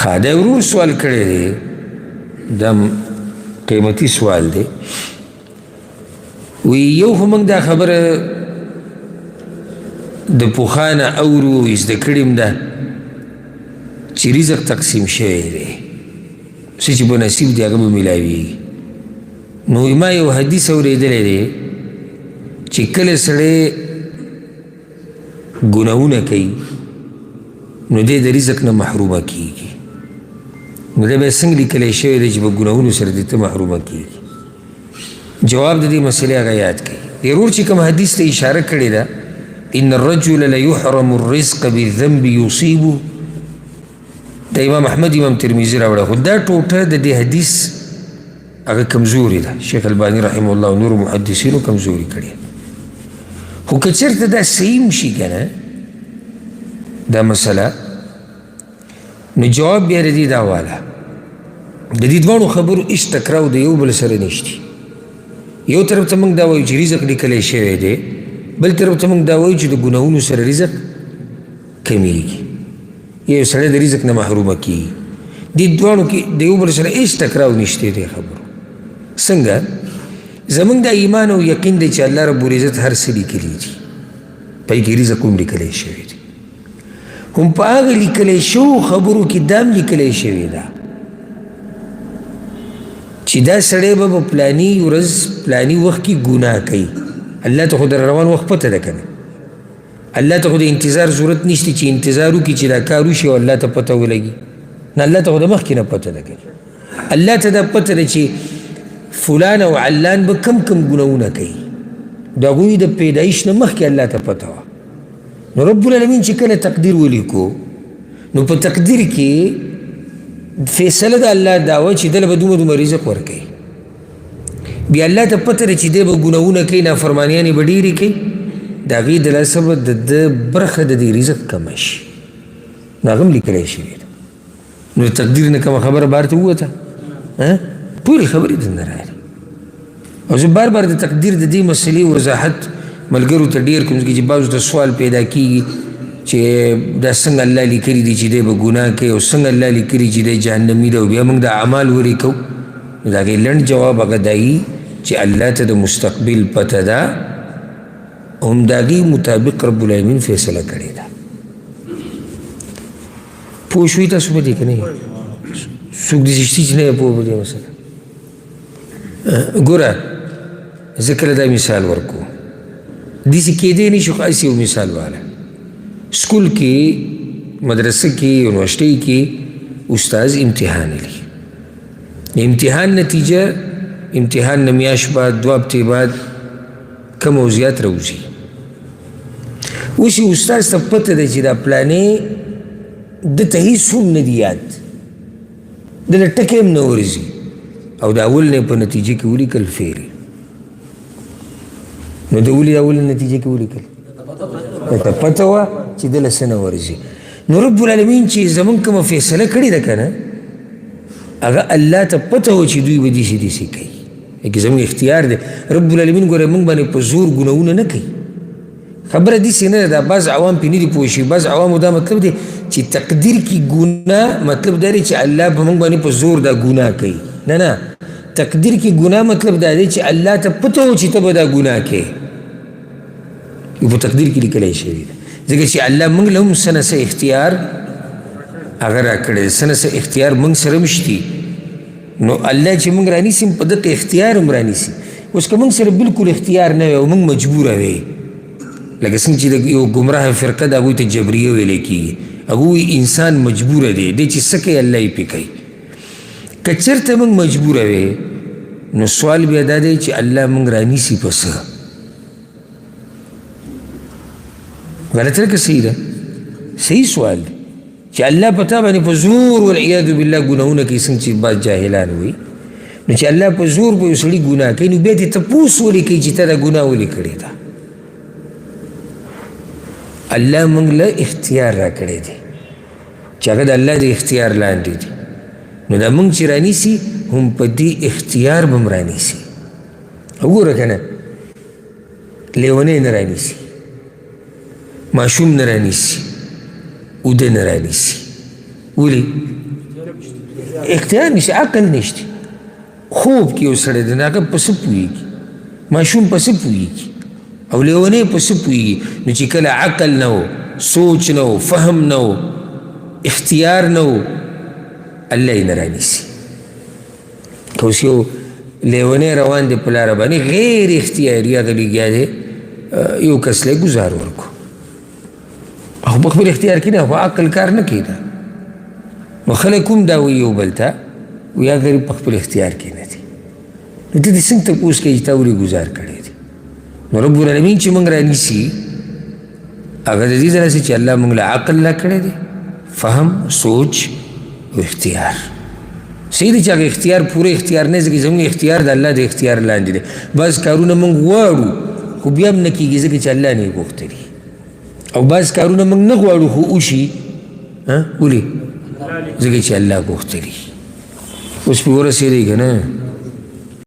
ښه، دا ورور سوال کړی دی، دا قیمتي سوال دی. وی یو خو موږ دا خبره د پخوا نه اورو او زده کړې هم ده چې رزق تقسیم شوی دی، څه چې په نصیب دی هغه به میلاویږي. نو ما یو حدیث اورېدلی دی چې کله سړی ګناهونه کوي نو دی د رزق نه محرومه کیږي. نو دی بیا څنګه لیکلی شوی دی چې په ګناهونو سره دې ته محرومه کیږي؟ جواب د دې مسئلې هغه یاد کړئ. دې ورور چې کوم حدیث ته اشاره کړې ده، ان الرجل لیحرم الرزق بالذنب یصیبه، د امام احمد امام ترمذي راوړی، خو دا ټوټه د دې حدیث هغه کمزوري ده. شیخ الباني رحمه الله او نورو محدثینو کمزوري کړې. خو که چېرته دا صحیح شي که نه دا مسله، نو جواب بیا د دې دا واله، د دې دواړو خبرو هېڅ ټکراو د یو بل سره نشتي. یو طرف ته موږ دا وایو چې رزق لیکلی شوی دی، بل طرف ته موږ دا وایو چې د ګناهونو سره رزق کمیږي، یو سړی د رزق نه محرومه کیږي. دې دواړو کې د یو بل سره هېڅ ټکراو نشته دی خبرو. څنګه؟ زمونږ دا ایمان او یقین دی چې الله رب العزت هر څه لیکلي دي، په کې رزق هم لیکلی شوی دی. هم په هغه لیکلی شوو خبرو کې دا هم لیکلی شوی ده چې دا سړی به په پلاني ورځ پلاني وخت کې ګناه کوي. الله ته خو د روان وخت پته ده که نه؟ الله ته خو د انتظار ضرورت نشته چې انتظار وکړي چې دا کار وشي او الله ته پته ولګي. نه، الله ته خو د مخکې نه پته ده که نه؟ الله ته دا پته ده چې فلان او علان به کم کم ګناهونه کوي، د هغوی د پیدایش نه مخکې الله ته پته وه. نو رب العالمین چې کله تقدیر ولیکو نو په تقدیر کې فیصله د الله دا وه چې دله به دومره دومره رزق ورکوي. بیا الله ته پته ده چې دی به ګناهونه کوي، نافرمانیانې به ډېرې کوي، د هغې د لاسه به د ده برخه د دې رزق کمه شي. نو هغه هم لیکلی شوی ده. نو د تقدیر نه کومه خبره بهر ته ووته، ټولې خبرې درنه راغلې. او زه بار بار د تقدیر د دې مسئلې وضاحت ملګرو ته ډېر کوم، ځکه چې بعضو ته سوال پیدا کېږي چې دا څنګه الله لیکلي دي چې دی به ګناه کوي، او څنګه الله لیکلي چې دی جهنمي دی، او بیا موږ دا اعمال ولې کوو؟ نو د هغې لنډ جواب هغه دا وي چې الله ته د مستقبل پته ده، هم د هغې مطابق رب العالمین فیصله کړې ده. پوه شوي تاسو په دې که نه؟ څوک داسې شته چې نه یې پوه په دې مسله؟ ګوره، زه کله دا مثال ورکوم، داسې کېدی نه شي، خو هسې یو مثال واله. سکول کې، مدرسه کې، یونیورسټۍ کې استاد امتحان لري. د امتحان نتیجه امتحان نه میاشت بعد، دوه هفتې بعد کم او زیات راوځي. اوس یې استاد ته پته ده چې دا پلانې ده ته هېڅ هم نه دي یاد، ده له ټکی هم نه ورځي، او د اول نه په نتیجه کې ولیکل فیل. نو ده ولې د اول نتیجه کې ولیکل؟ ده ته پته وه چې ده له څه نه ورځي. نو رب العالمین چې زمونږ کومه فیصله کړې ده که نه، هغه الله ته پته وه چې دوی به داسې داسې کوي، لکه زمونږ اختیار دی. رب العالمین ګوره موږ باندې په زور ګناهونه نه کوي. خبره داسې نه ده، بعض عوام پرې نه دي پوه شوي. بعض عوامو دا مطلب دی چې تقدیر کې ګناه مطلب دا دی چې الله په موږ باندې په زور دا ګناه کوي. نه نه، تقدیر کې ګناه مطلب دا دی چې الله ته پته و چې ته به دا ګناه کوې، یو په تقدیر کې لیکلی شوی ده. ځکه چې الله موږ له هم څه نه څه اختیار هغه راکړی دی، څه نه څه اختیار موږ سره هم شتي. نو الله چې موږ رانیسي په دغه اختیار هم رانیسي. اوس که موږ سره بالکل اختیار نه وي او موږ مجبوره وي، لکه څنګه چې د یو ګمراه فرقه ده هغوی ته جبریه ویلی کېږي، هغوی انسان مجبوره دی، دی چې څه کوي الله یې پرې کوي. که چېرته موږ مجبوره وي نو سوال بیا دا دی چې الله موږ رانیسي په څه؟ غلطه ده که صحیح ده؟ صحیح سوال دی چې الله په تا باندې په زور والعیاذ بالله ګناهونه کوي، څنګه چې بعض جاهلان وي. نو چې الله په زور په یو سړي ګناه کوي نو بیا دې تپوس ولې کوي چې تا دا ګناه ولې کړې ده؟ الله موږ له اختیار راکړی دی چې هغه د الله د اختیار لاندې دی. نو دا موږ چې رانیسي هم په دې اختیار به هم رانیسي. وګوره که نه، لیونی نه رانیسي، ماشوم نه رانیسي، اوده نه رانیسي. ولې؟ اختیار نشته، عقل نشته. خوب کې یو سړی دی، نو هغه په څه پوهېږي؟ ماشوم په څه پوهېږي؟ او لیونی په څه پوهېږي؟ نو چې کله عقل نه و، سوچ نه و، فهم نه و، اختیار نه و، الله یې نه رانیسي. که اوس یو لیونی روان دی په لاره باندې، غیر اختیاري هغه لګیا دی، یو کس له ګزار ورکړو، خو په خپل اختیار کې نه، خو عقل کار نه کوي. دا نو خلک هم دا وایي یو بل ته، وایي غریب په خپل اختیار کې نه دی. نو ته دې څنګه تپوس کوي چې تا ولې ګزار کړی دی؟ نو رب العالمین چې موږ رانیسي، هغه د دې ځای چې الله موږ له عقل راکړی دی، فهم، سوچ او اختیار. صحیح دی چې هغه اختیار پوره اختیار نه، ځکه زموږ اختیار د الله د اختیار لاندې دی. بعض کارونه موږ غواړو خو بیا هم نه کېږي، ځکه چې الله نه یې غوښتلي. او بعض کارونه موږ نه غواړو خو وشي، ولې؟ ځکه چې الله غوښتلي. اوس پرې ورسېدی که نه؟